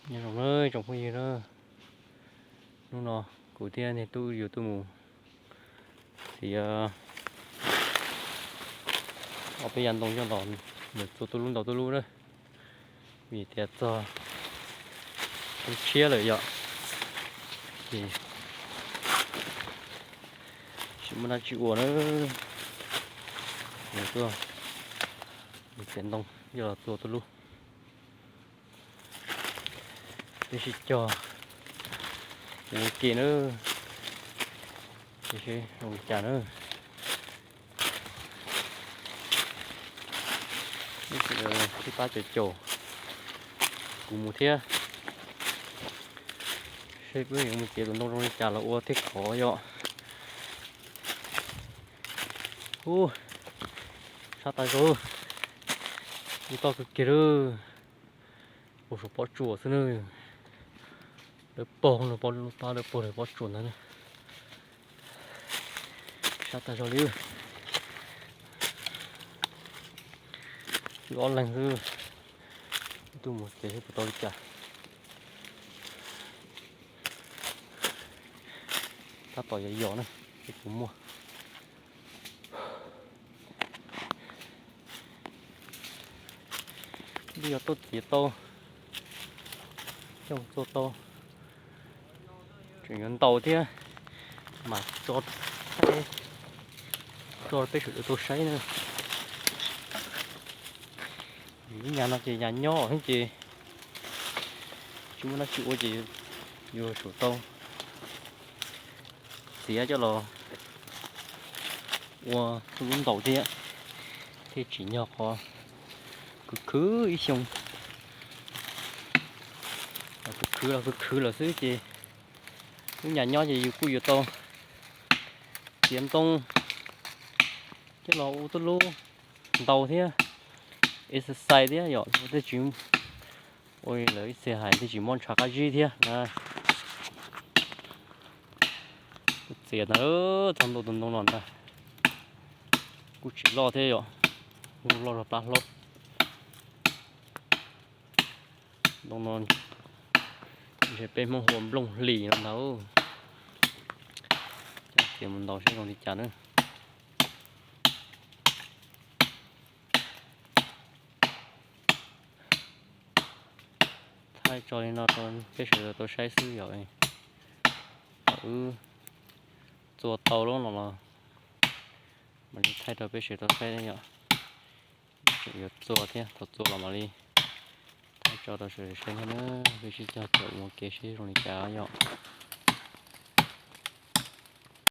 Nyob zoo na tsoom phooj ywg na, hnub no kuv thiab niag tub yuav tuaj mus txiav ob peb yav ntoo coj los mus txua tuj lub ntaus tuj lub na, vim tias txog lub tshiab lawm yom, ces tsis muaj dab tsi ua na, yuav tuaj mus txiav ntoo coj los txua tuj lub. Peb sib cog ua ke na, seb zoo li cas na. Sib pab caum caum kuv mus thiab, seb peb yuav mus txiav tus ntoo zoo li cas los ua thiaj khov yom. Ub, sab tas zog, ub, toj kawg kiag lawm. Ua saum pob tsuas xwb na, lawv pog no, pob lub pab lawv pog lawv pob tsuas ntag na. Sab tas zog li. Wb ob leeg xwb, tuaj mus txiav seb puas tau li cas. Tab tom yos yos na, seb puas muaj. Twb yog tuaj txiav tau, coj mus txua tau, tseem yuav ntaus thiab, mas tso, tso peb sawv daws tau saib na. Vim lub nyas no ces nyas nyob heev ces tsis muaj dab tsi ua ces yuav tsum tau txiav coj los ua lub ntaus thiab, thiaj tsim nyog qhov khwv khwv ib xyoo. Khwv khwv los khwv khwv lawm xwb ces lub nyas nyob ces yus kuj yuav tau txiav ntoo coj los ua tuj lub ntaus thiab, exercise thiab yom, tej tsis, ua li lawv ib txhia hais tej tsis mob ntshav qab zib thiab na. Kuv txiav ntag, txog ntua tus ntoo no ntag, kuj tsis loj thiab yom, kuj loj zog plab hlaub. Ntoo no ntshe peb Hmoob hu ua nplooj hlis no ntag. Coj txiav mus ntaus seb zoo li cas na. Thaij tso li no rau peb sawv daws tau saib xwb yom. Thaum wb txua tau lub no los mam li thaij rau peb sawv daws tau saib yom. Tseem yuav txua thiab, thaum txua los mam li thaij tso rau sawv daws saib thiab na. Peb sib cog caum ua ke seb zoo li cas yom.